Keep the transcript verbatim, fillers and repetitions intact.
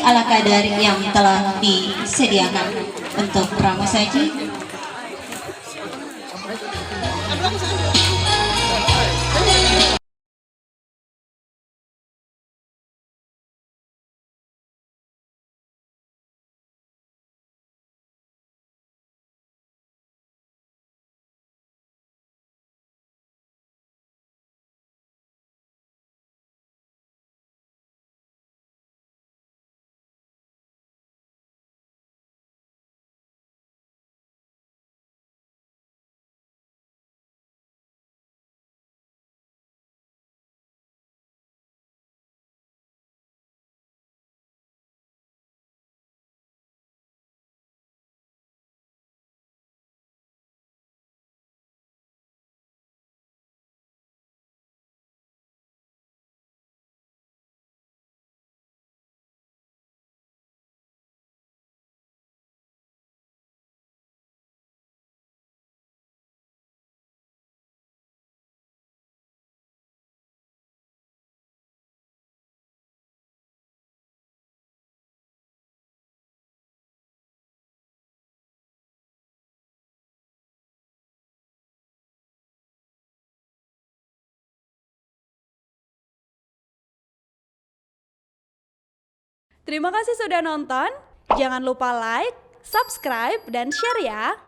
ala kadar yang telah disediakan untuk pramu saji. Terima kasih sudah nonton. Jangan lupa like, subscribe, dan share ya.